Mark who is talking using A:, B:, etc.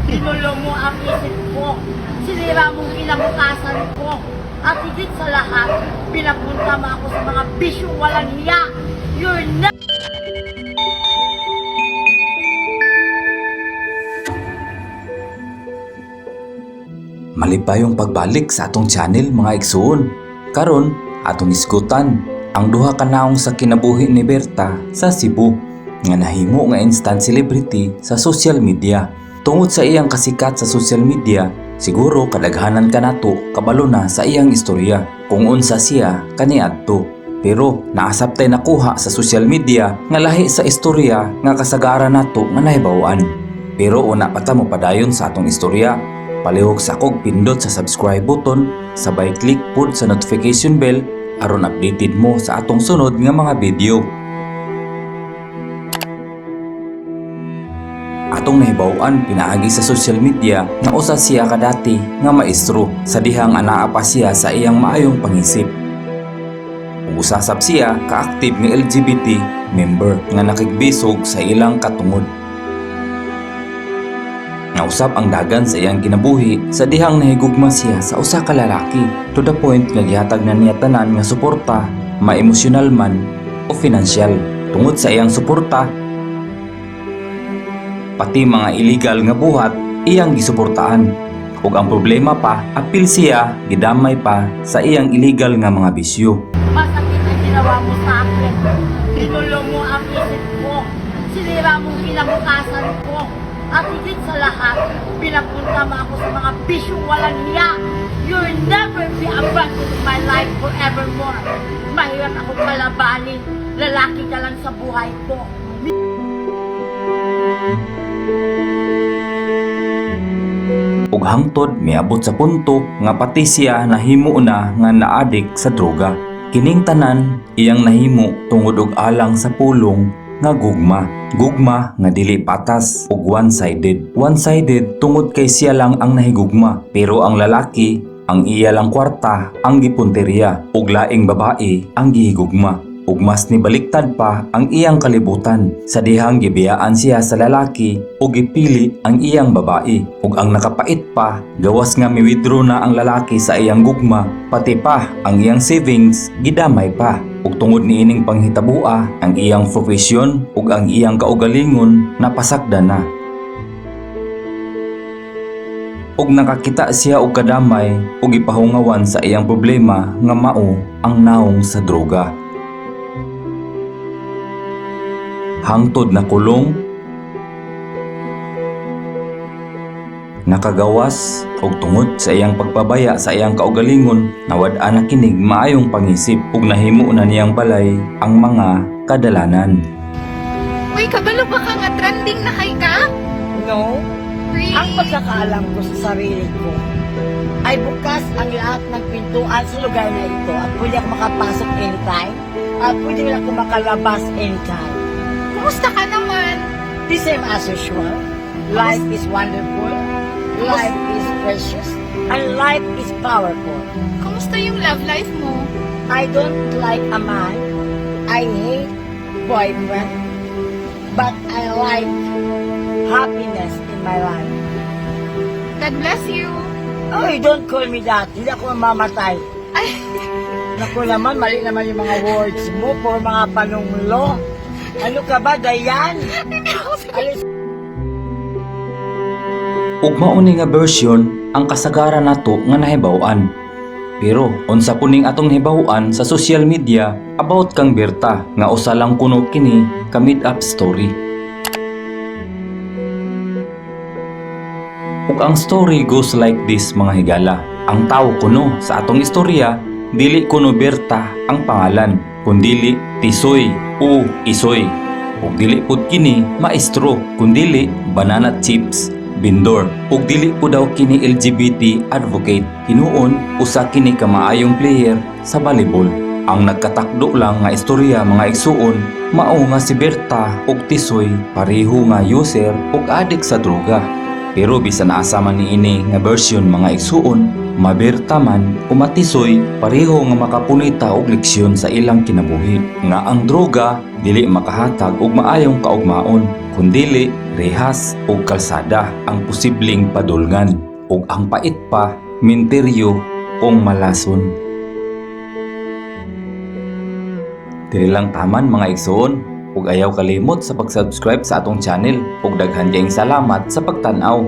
A: Ginulo mo ang isip ko. Sinira mong kinabukasan ko. At higit sa lahat, pinapunta mo ako sa mga bisyong walang hiya. You're not.
B: Malipayong pagbalik sa atong channel, mga igsuon. Karon, atong isgutan ang duha ka naong sa kinabuhi ni Berta sa Cebu nga nahimo nga instant celebrity sa social media. Tungod sa iyang kasikat sa social media, siguro kadaghanan kanato kabalo na sa iyang istorya kung unsa siya kaniadto. Pero naasab tay nakuha sa social media nga lahi sa istorya nga kasagaran nato nga nahibaw-an. Pero una pa ta mopadayon sa atong istorya, palihog sa kog pindot sa subscribe button, sabay click pod sa notification bell aron updated mo sa atong sunod nga mga video. Atong nahibaw-an pinaagi sa social media nga usa siya kadati nga maestro sa dihang anaa pa siya sa iyang maayong pangisip. Ug usa sab siya ka-active nga LGBT member nga nakigbisog sa ilang katungod. Nausab ang dagan sa iyang kinabuhi sa dihang nahigugma siya sa usa ka lalaki to the point nga gihatag na niya tanan nga suporta, maemosyonal man o financial. Tungod sa iyang suporta, pati mga illegal nga buhat iyang gisuportaan. Ug ang problema pa, apil siya gidamay pa sa iyang illegal nga mga bisyo.
A: Masakit ang ginawa mo sa akin. Ginulo mo ang isip ko. Sinira mong kinabukasan ko. At higit sa lahat, pinapunta mo ako sa mga bisyong walang hiya. You'll never be abandoned in my life forevermore. Mahirap akong kalabanin. Lalaki ka lang sa buhay ko.
B: Ug hangtod miabot sa punto nga pati siya nahimo na nga naadik sa droga. Kining tanan iyang nahimo tungod og alang sa pulong nga gugma. Gugma nga dili patas ug one-sided. One-sided tungod kay siya lang ang nahigugma, pero ang lalaki, ang iya lang kwarta ang gipunteriya ug laing babae ang gihigugma. Ug mas nibaliktad pa ang iyang kalibutan sa dihang gibiyaan siya sa lalaki ug gipili ang iyang babae. Ug ang nakapait pa, gawas nga mi-withdraw na ang lalaki sa iyang gugma, pati pa ang iyang savings gidamay pa. Ug tungod niining panghitaboa, ang iyang profesyon ug ang iyang kaugalingon napasakda na. Ug nakakita siya og kadamay ug gipahungawan sa iyang problema nga mao ang naong sa droga. Hangtod na kulong, nakagawas ug tungod sa iyang pagpabaya sa iyang kaugalingon, nawad-an na kinig maayong pangisip ug nahimo na niyang balay ang mga kadalanan.
C: Uy, kabalo ba ka nga trending na kay ka?
A: No.
C: Really?
A: Ang pagkakaalam ko sa sarili ko ay bukas ang lahat ng pintuan sa lugar na ito at pwede ako makapasok anytime at pwede rin ako makalabas anytime.
C: Kumusta ka naman?
A: The same as usual. Life is wonderful. Life is precious. And life is powerful.
C: Kumusta yung love life mo?
A: I don't like a man. I hate boyfriend. But I like happiness in my life.
C: God bless you.
A: Oh, don't call me that. Hindi ako mamamatay.
C: Ay,
A: Naku naman, mali naman yung mga words mo for mga panunglo. Ano ka ba, Dayan?
C: Hindi ako.
A: Alis.
B: Ug mao ni nga version ang kasagaran nato nga nahibaw-an. Pero unsa kuning atong nahibaw-an sa social media about kang Berta nga usa lang kuno kini ka made up story? Ug ang story goes like this, mga higala. Ang tawo kuno sa atong istorya, dili kuno Berta ang pangalan, kundili Tisoy o Isoy. Ug dili pud kini maestro, kundili banana chips vendor. Ug dili pud daw kini LGBT advocate. Hinuon usa kini ka maayong player sa volleyball. Ang nagkatakdo lang nga istorya, mga igsuon, mao nga si Berta ug Tisoy pareho nga user ug adik sa droga. Pero bisan asa man niini nga version, mga igsuon, maberta man o matisoy, pareho nga makapunita og leksyon sa ilang kinabuhi. Nga ang droga dili makahatag og maayong kaugmaon. Kung dili, rehas o kalsada ang posibleng padulngan ug ang pait pa, minteryo kung malason. Diri lang taman, mga igsoon, ug ayaw kalimot sa pag-subscribe sa atong channel ug daghan kayong salamat sa pagtan-aw.